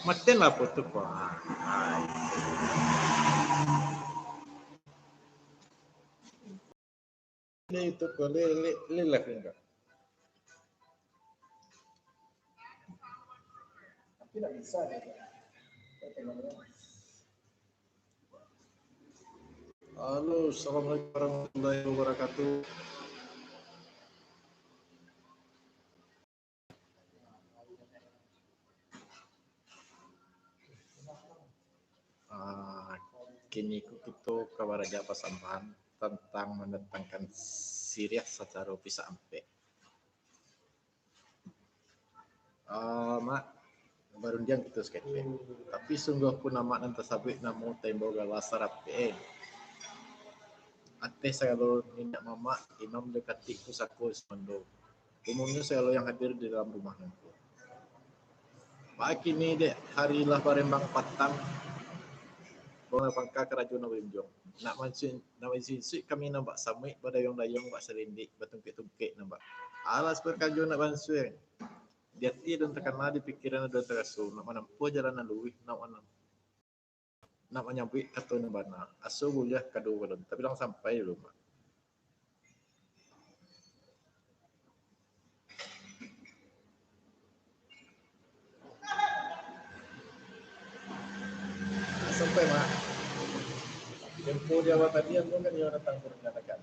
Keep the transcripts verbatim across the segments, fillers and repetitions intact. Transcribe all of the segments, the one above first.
Maten lah putus, Pak. Ini itu kok, le, le, le lah enggak. Tapi tak bisa deh. Halo, assalamualaikum warahmatullahi wabarakatuh. Ah, kini ko kito ka baraja pasambahan tantang mandatangkan siriah sacaro pisak ampek. Ah, Mak, barundiang kito sakecek. Tapi sungguahpun amak nan tasabuik namo taimbau gala sarapek, eh. Ateh sagalo niniak mamak, imam jo katik pusako sumando. Umumnyo sagalo yang hadir di dalam rumah nangko. Bakini dek hari lah barembang patang, banglah pangka karajo nan bajunjuang. Nak mansuik, nak mansuik kami nan bak samuik, badayuang-dayuang bak salindik, batungkek-tungkek nan bak. Alas parkarajo nak bansuik. Di ati alun takana, di pikiran alun taraso, nak manampuah jalan nan luruih, nak manam-, nak manyabuik kato nan bana. Aso buliah kado balun, tabilang sampai dulu, Mak. Sampai, Mak. Tempo di awal tadi, ambo kan iyo datang turun ka dekat.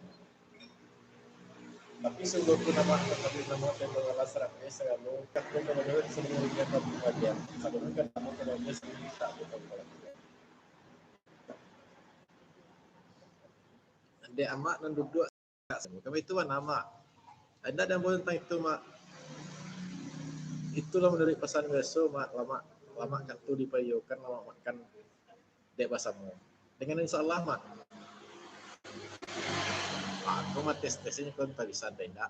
Tapi sungguahpun amak, tapi namo tendo alas rapi sagalo, kato kabadaan saluruh dunia ka pambagian. Saluruh kan namo kabadaan sendiri tak ada kabadaan. Dek amak nan duduak, kami itu mana, Mak? Indak ada yang boleh tentang itu, Mak. Itulah menurut pasan biaso, Mak. Lamak, lamak kantu dipaiyokan, lamak makan dek basamo. Dengan insya Allah, Mak. Aku mah tes-tes ini kau tak bisa, ada indak?